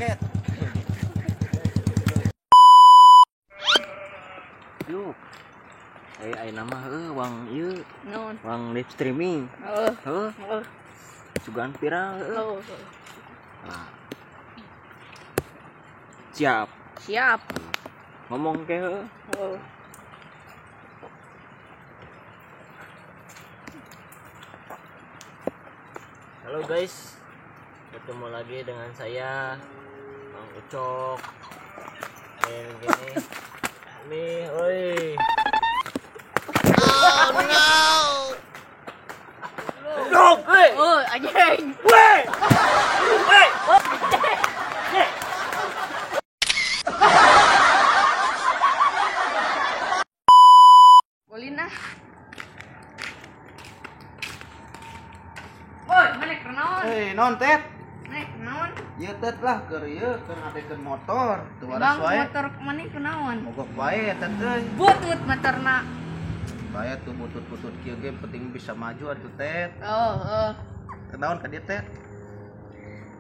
Joget. Yuk. Ayeuna mah heuh wang ieu. Naon? Wang live streaming. Heeh. Heuh. Heeh. Sugan viral heuh. Heeh. Nah. Siap. Siap. Ngomong ke heuh. Heeh. Halo guys. Ketemu lagi dengan saya Bang Ucok. Gini. Nih, oi. Oh no. No, weh. Oh, anjing. Weh. Weh. Boleh nah. Woi, mana kenaon? Eh, non tet. Nek, naon? Ieu tet lah keur ieu keur ngadekeun motor. Teu waras Bang, wae. motor maneh kunaon? Mogok wae tet euy. Butut motorna. Bae tuh butut-butut kieu ge penting bisa maju atuh tet. Oh, heeh. Kenaon ka dieu tet?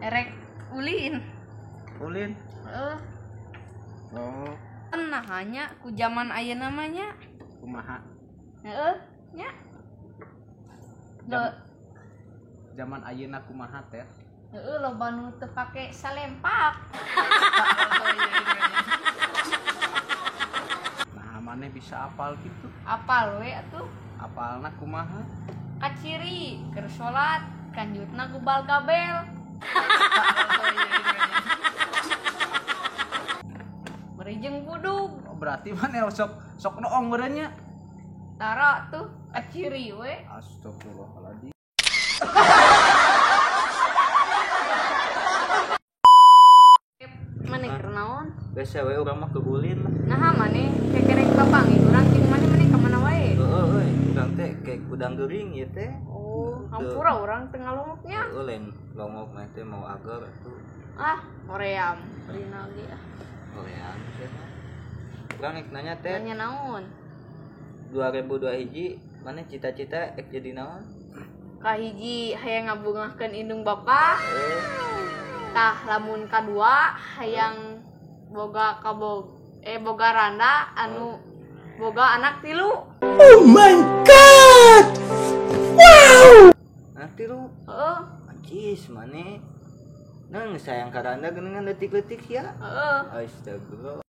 Erek ulin. Ulin. Heeh. Oh, Nah, hanya ku zaman ayeuna mah nya. kumaha? Heeh, nya. Jam- Zaman ayeuna kumaha tet? Heeh, loba nu teu pake salempak. Nah, maneh bisa apal gitu. Apal we atuh. Apalna kumaha? Kaciri keur salat kanjutna gubal gabel. Beri jeung budug. Oh, berarti maneh sok sok noong meureun nya. Tara tuh kaciri we. Astagfirullahaladzim. Maneh keur naon? Biasa we urang mah keulin lah. Naha maneh kekerek papanggih urang jeung maneh maneh ka mana wae? Heeh euy, urang teh kayak kudang geuring ieu teh. Oh, hampura urang teu ngalongoknya. Heeh, lain longok mah teh mau agar atuh. Ah, hoream. Rina ge ah. Hoream teh. Urang rek nanya teh Nanya naon? 2002 hiji mana cita-cita ek jadi naon? Kahiji hayang ngabungahkeun indung bapa. Tah lamun kadua hayang boga kabog boga randa anu boga anak tilu. Nanti lu Heeh, anjis maneh. Nang sayang ka randa geuningan leutik-leutik ya. heeh. Astagfirullah.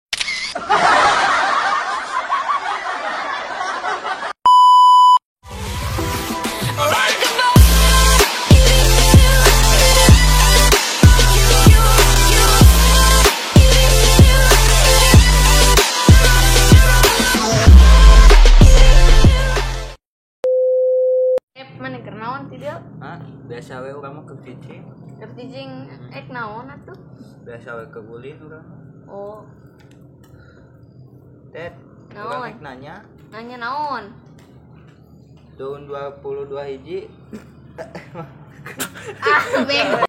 Maneh keur naon ti dieu? Hah? Biasa we urang mah keur cicing. Keur cicing ek naon atuh? Biasa we keur ulin urang mah. Oh, Tet, Naon? urang rek nanya nanya naon? tahun 22 hiji Ah, bego.